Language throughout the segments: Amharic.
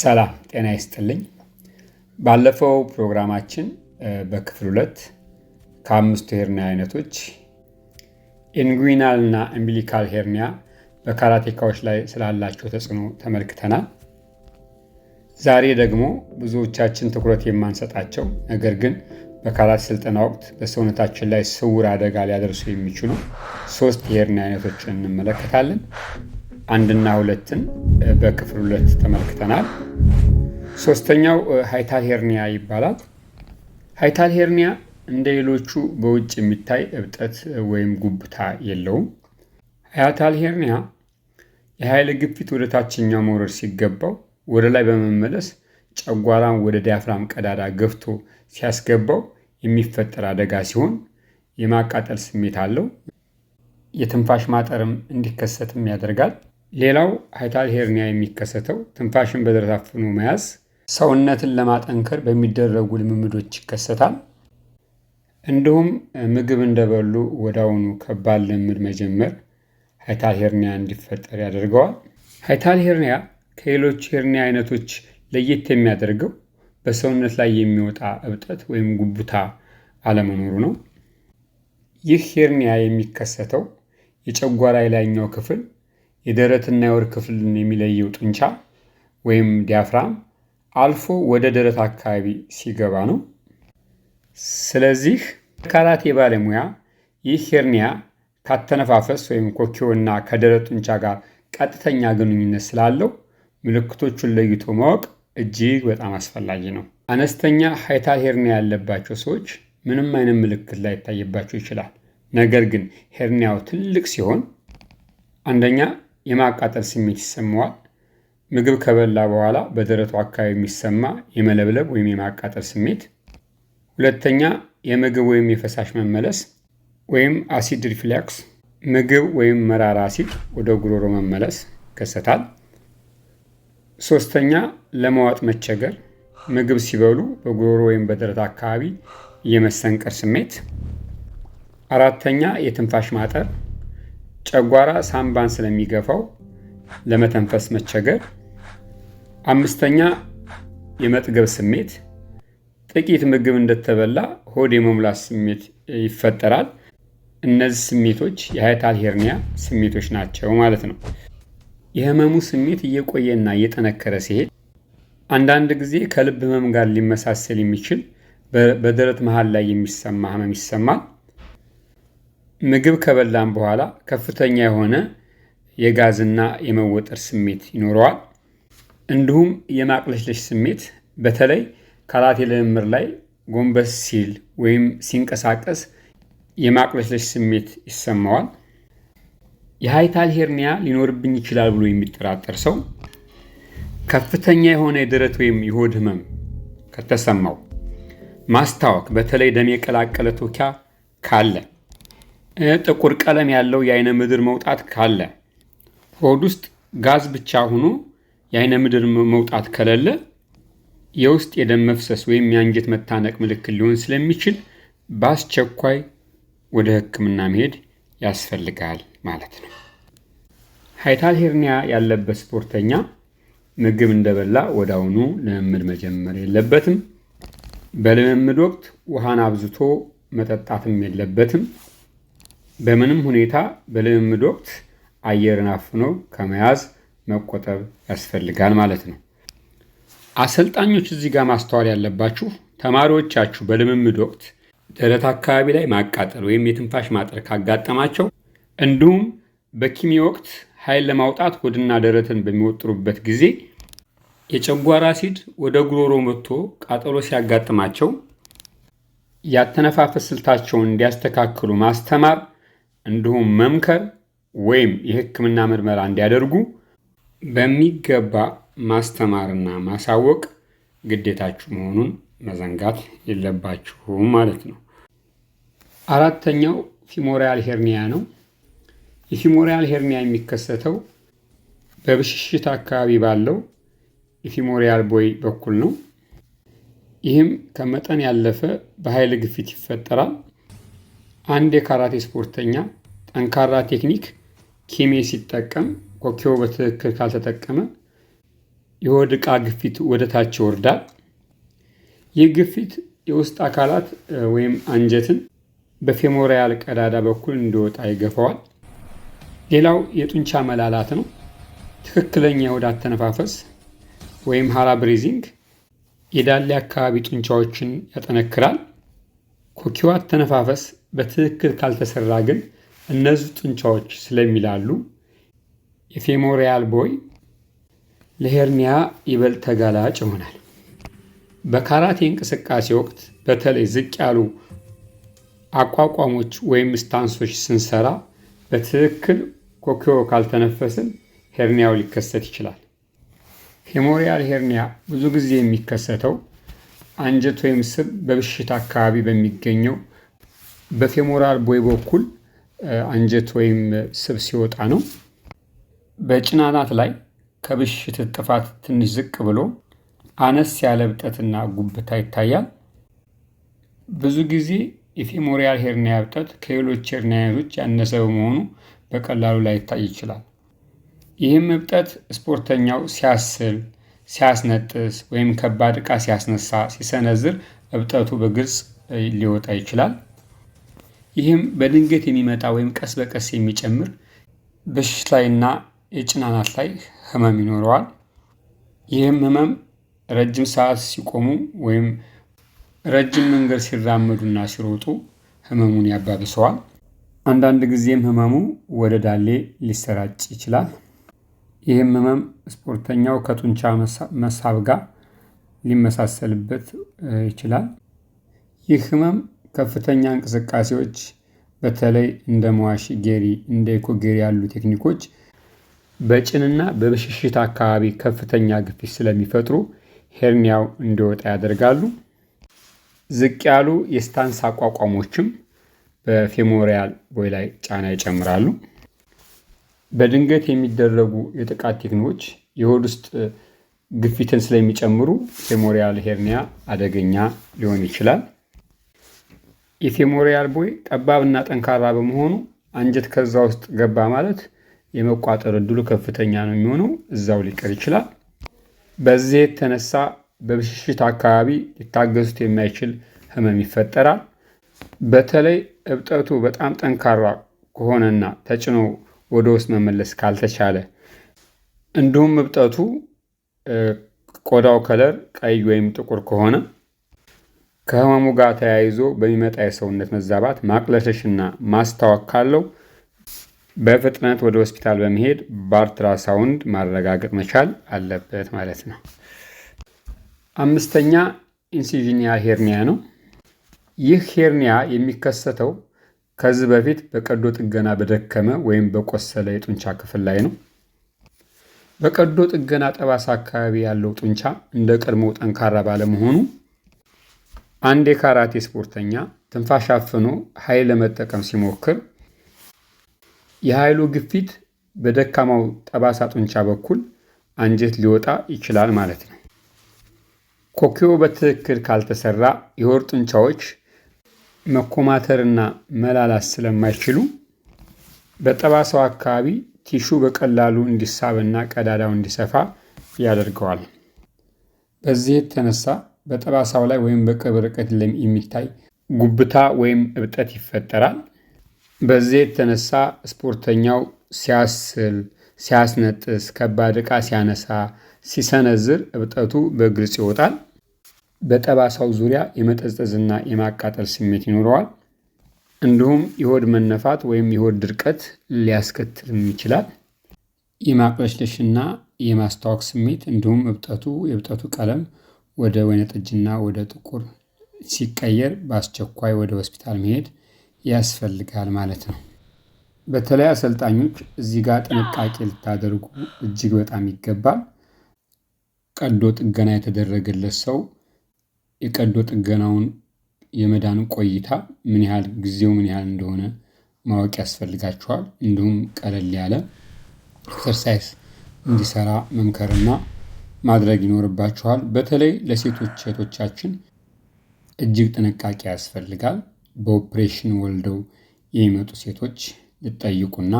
ሰላም ጤና ይስጥልኝ። ባለፈው ፕሮግራማችን በክፍል 2 ከአምስቱ hernia አይነቶች inguinal እና umbilical hernia በካራቴካዎች ላይ ስላላቸው ተጽዕኖ ተመልክተናል። ዛሬ ደግሞ ብዙዎቻችን ትኩረት የማንሰጣቸው ነገር ግን በካራቴ ስልጠና ወቅት በሰውነታችን ላይ ስውር አደጋ ሊያደርሱ የሚችሉ ሶስት የ hernia አይነቶችን እንመለከታለን። 1ና 2ን በክፍል 2 ተመልክተናል። ሶስተኛው hiatal hernia ይባላል። Hiatal hernia እንደ ሌሎቹ በውጭ የሚታይ እብጠት ወይም ጉብታ የለውም። Hiatal hernia የኃይል ግፊት ወደ ታችኛው መውረድ ሲገባው ወደ ላይ በመመለስ ጨጓራን ወደ diaphragm ቀዳዳ ገፍቶ ሲያስገባው የሚፈጠር አደጋ ሲሆን የማቃጠል ስሜት አለው። የትንፋሽ ማጠርም እንዲከሰትም ያደርጋል። ሌላው hiatal hernia የሚከሰተው ትንፋሽን በደረት አፍኖ መያዝ ሰውነትን ለማጠንከር በሚደረጉ ልምምዶች ይከሰታል። እንዲሁም ምግብ እንደበሉ ወዲያውኑ ከባድ ልምምድ መጀመር hiatal hernia እንዲፈጠር ያደርገዋል። Hiatal hernia ከሌሎች hernia አይነቶች ለየት የሚያደርገው በሰውነት ላይ የሚወጣ እብጠት ወይም ጉብታ አለመኖሩ ነው። ይህ hernia የሚከሰተው የጨጓራ የላይኛው ክፍል የደረትና የሆድ ክፍልን የሚለየው ጡንቻ ወይም diaphragm አልፎ ወደ ደረት አካባቢ ሲገባ ነው። ስለዚህ ካራቴ ባለሙያ ይህ hernia ካተነፋፈስ ወይም ኮኪዮና ከደረት ጡንቻ ጋር ቀጥተኛ ግንኙነት ስላለው ምልክቶቹን ለይቶ ማወቅ እጅግ በጣም አስፈላጊ ነው። አነስተኛ hiatal hernia ያለባቸው ሰዎች ምንም አይነት ምልክት ላይታይባቸው ይችላል። ነገር ግን hernia ው ትልቅ ሲሆን አንደኛ የማቃጠል ስሜት ይሰማዋል። ምግብ ከበላ በኋላ በደረቱ አካባቢ የሚሰማ የመለብለብ ወይም የማቃጠል ስሜት። ሁለተኛ የምግብ ወይም የፈሳሽ መመለስ ወይም acid reflux፣ ምግብ ወይም መራራ አሲድ ወደ ጉሮሮ መመለስ ይከሰታል። ሶስተኛ ለመዋጥ መቸገር፣ ምግብ ሲበሉ በጉሮሮ ወይም በደረት አካባቢ የመሰንቀር ስሜት። አራተኛ የትንፋሽ ማጠር፣ ጨጓራ ሳምባን ስለሚገፋው ለመተንፈስ መቸገር። አምስተኛ የመጥገብ ስሜት፣ ጥቂት ምግብ እንደተበላ ሆድ የመሙላት ስሜት ይፈጠራል። እነዚህ ስሜቶች የ hiatal hernia ስሜቶች ናቸው ማለት ነው። የህመሙ ስሜት እየቆየና እየጠነከረ ሲሄድ አንዳንድ ጊዜ ከልብ ህመም ጋር ሊመሳሰል የሚችል በደረት መሃል ላይ የሚሰማ ህመም ይሰማል። ምግብ ከበላም በኋላ ከፍተኛ የሆነ የጋዝና የመወጠር ስሜት ይኖረዋል። እንዲሁም የማቅለሽለሽ ስሜት በተለይ ካራቴ ልምምድ ላይ ጎንበስ ሲል ወይም ሲንቀሳቀስ የማቅለሽለሽ ስሜት ይሰማዋል። የ hiatal hernia ሊኖርብኝ ይችላል ብሎ የሚጠራጠር ሰው ከፍተኛ የሆነ የደረት ወይም የሆድ ህመም ከተሰማው፣ ማስታወክ በተለይ ደም የቀላቀለ ትውኪያ ካለ፣ ጥቁር ቀለም ያለው የአይነ ምድር መውጣት ካለ፣ ሆድ ውስጥ ጋዝ ብቻ ሆኖ የአይነ ምድር መውጣት ከሌለ የውስጥ የደም መፍሰስ ወይም የአንጀት መታነቅ ምልክት ሊሆን ስለሚችል በአስቸኳይ ወደ ሕክምና መሄድ ያስፈልጋል ማለት ነው። Hiatal hernia ያለበት ስፖርተኛ ምግብ እንደበላ ወዲያውኑ ልምምድ መጀመር የለበትም። በልምምድ ወቅት ውሃን አብዝቶ መጠጣትም የለበትም። በምንም ሁኔታ በልምምድ ወቅት አየርን አፍኖ ከመያዝ መቆጠብ ያስፈልጋል ማለት ነው። አሰልጣኞች እዚህ ጋር ማስተዋል ያለባችሁ ተማሪዎቻችሁ በልምምድ ወቅት ደረት አካባቢ ላይ ማቃጠል ወይም የትንፋሽ ማጠር ካጋጠማቸው እንዲሁም በኪሚ ወቅት ኃይል ለማውጣት ሆድና ደረትን በሚወጥሩበት ጊዜ የጨጓራ አሲድ ወደ ጉሮሮ መጥቶ ቃጠሎ ሲያጋጥማቸው ያተነፋፈስ ስልታቸውን እንዲያስተካክሉ ማስተማር እንዲሁም መምከር ወይም የሕክምና ምርመራ እንዲያደርጉ በሚገባ ማስተማርና ማሳወቅ ግዴታችሁ መሆኑን መዘንጋት የለባችሁም ማለት ነው። አራተኛው femoral hernia ነው። የ femoral hernia የሚከሰተው በብሽሽት አካባቢ ባለው የ femoral ቦይ በኩል ነው። ይህም ከመጠን ያለፈ በኃይል ግፊት ይፈጠራል። አንድ የካራቴ ስፖርተኛ ጠንካራ ቴክኒክ ኪሜ ሲጠቀም ኮኬው በትክክል ካልተጠቀመ የሆድ ዕቃ ግፊት ወደ ታች ይወርዳል። ይህ ግፊት የውስጥ አካላት ወይም አንጀትን በ femoral ቀዳዳ በኩል እንዲወጣ ይገፋዋል። ሌላው የጡንቻ መላላት ነው። ትክክለኛ የሆድ አተነፋፈስ ወይም HARA breathing የዳሌ አካባቢ ጡንቻዎችን ያጠነክራል። Cock አተነፋፈስ በትክክል ካልተሰራ ግን እነዚህ ጡንቻዎች ስለሚላሉ የ femoral ቦይ ለ hernia ይበልጥ ተጋላጭ ይሆናል። በካራቴ እንቅስቃሴ ወቅት በተለይ ዝቅ ያሉ አቋቋሞች ወይም stance ኦች ስንሰራ በትክክል kokyo ካልተነፈስን hernia ው ሊከሰት ይችላል። Femoral hernia ብዙ ጊዜ የሚከሰተው አንጀት ወይም ስብ በብሽሽት አካባቢ በሚገኘው በ femoral ቦይ በኩል አንጀት ወይም ስብ ሲወጣ ነው። በጭን አናት ላይ ከብሽሽት እጥፋት ትንሽ ዝቅ ብሎ አነስ ያለ እብጠትና ጉብታ ይታያል። ብዙ ጊዜ የ femoral hernia እብጠት ከሌሎች hernia አይነቶች ያነሰ በመሆኑ በቀላሉ ላይታይ ይችላል። ይህም እብጠት ስፖርተኛው ሲያስል፣ ሲያስነጥስ ወይም ከባድ ዕቃ ሲያስነሳ፣ ሲሰነዝር እብጠቱ በግልጽ ሊወጣ ይችላል። ይህም በድንገት የሚመጣ ወይም ቀስ በቀስ የሚጨምር ብሽሽት ላይና የጭን አናት ላይ ህመም ይኖረዋል። ይህም ህመም ረጅም ሰዓት ሲቆሙ ወይም ረጅም መንገድ ሲራመዱና ሲሮጡ ህመሙን ያባብሰዋል። አንዳንድ ጊዜም ህመሙ ወደ ዳሌ ሊሰራጭ ይችላል። ይህም ህመም ስፖርተኛው ከጡንቻ መሳብ ጋር ሊመሳሰልበት ይችላል። ይህ ህመም ከፍተኛ እንቅስቃሴዎች በተለይ እንደ mawashi geri፣ እንደ yoko geri ያሉ ቴክኒኮች በጭንና በብሽሽት አካባቢ ከፍተኛ ግፊት ስለሚፈጥሩ hernia ው እንዲወጣ ያደርጋሉ። ዝቅ ያሉ የ stance አቋቋሞችም በ femoral ቦይ ላይ ጫና ይጨምራሉ። በድንገት የሚደረጉ የጥቃት ቴክኒኮች የሆድ ውስጥ ግፊትን ስለሚጨምሩ femoral hernia አደገኛ ሊሆን ይችላል። የ femoral ቦይ ጠባብና ጠንካራ በመሆኑ አንጀት ከዛ ውስጥ ገባ ማለት የመቋጠር እድሉ ከፍተኛ ነው የሚሆነው፣ እዛው ሊቀር ይችላል። በዚህ የተነሳ በብሽሽት አካባቢ ሊታገሱት የማይችል ህመም ይፈጠራል። በተለይ እብጠቱ በጣም ጠንካራ ከሆነና ተጭኖ ወደ ውስጥ መመለስ ካልተቻለ፣ እንዲሁም እብጠቱ ቆዳው color ቀይ ወይም ጥቁር ከሆነ፣ ከህመሙ ጋር ተያይዞ በሚመጣ የሰውነት መዛባት ማቅለሽለሽና ማስታወክ ካለው በፍጥነት ወደ ሆስፒታል በመሄድ በአልትራሳውንድ ማረጋገጥ መቻል አለበት ማለት ነው። አምስተኛ incisional hernia ነው። ይህ hernia የሚከሰተው ከዚህ በፊት በቀዶ ጥገና በደከመ ወይም በቆሰለ የጡንቻ ክፍል ላይ ነው። በቀዶ ጥገና ጠባሳ አካባቢ ያለው ጡንቻ እንደ ቀድሞው ጠንካራ ባለመሆኑ አንድ የካራቴ ስፖርተኛ ትንፋሽ አፍኖ ኃይል ለመጠቀም ሲሞክር የኃይሉ ግፊት በደካማው ጠባሳ ጡንቻ በኩል አንጀት ሊወጣ ይችላል ማለት ነው። Kokyo በትክክል ካልተሰራ የሆድ ጡንቻዎች መኮማተርና መላላት ስለማይችሉ በጠባሳው አካባቢ tissue በቀላሉ እንዲሳብና ቀዳዳው እንዲሰፋ ያደርገዋል። በዚህ የተነሳ በጠባሳው ላይ ወይም በቅርብ ርቀት የሚታይ ጉብታ ወይም እብጠት ይፈጠራል። በዚህ የተነሳ ስፖርተኛው ሲያስል፣ ሲያስነጥስ፣ ከባድ ዕቃ ሲያነሳ፣ ሲሰነዝር እብጠቱ በግልጽ ይወጣል። በጠባሳው ዙሪያ የመጠዝጠዝና የማቃጠል ስሜት ይኖረዋል። እንዲሁም የሆድ መነፋት ወይም የሆድ ድርቀት ሊያስከትልም ይችላል። የማቅለሽለሽና የማስታወክ ስሜት እንዲሁም የእብጠቱ ቀለም ወደ ወይነጠጅና ወደ ጥቁር ሲቀየር በአስቸኳይ ወደ ሆስፒታል መሄድ ያስፈልጋል ማለት ነው። በተለይ አሰልጣኞች እዚህ ጋር ጥንቃቄ ልታደርጉ እጅግ በጣም ይገባል። ቀዶ ጥገና የተደረገለት ሰው የቀዶ ጥገናውን የመዳን ቆይታ ምን ያህል ጊዜው ምን ያህል እንደሆነ ማወቅ ያስፈልጋችኋል። እንዲሁም ቀለል ያለ exercise እንዲሰራ መምከርና ማድረግ ይኖርባችኋል። በተለይ ለሴቶች እህቶቻችን እጅግ ጥንቃቄ ያስፈልጋል። በኦፕሬሽን ወልደው የሚመጡ ሴቶች ልትጠይቁና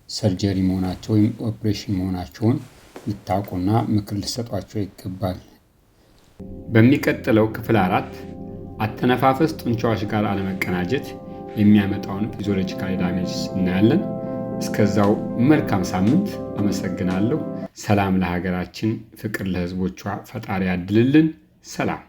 surgery መሆናቸው ወይም ኦፕሬሽን መሆናቸውን ልታውቁና ምክር ልሰጧቸው ይገባል። በሚቀጥለው ክፍል 4 አተነፋፈስ ጡንቻዎች ጋር አለመቀናጀት የሚያመጣውን physiological damage እናያለን። እስከዛው መልካም ሳምንት። አመሰግናለሁ። ሰላም ለሀገራችን፣ ፍቅር ለሕዝቦቿ ፈጣሪ ያድልልን። ሰላም።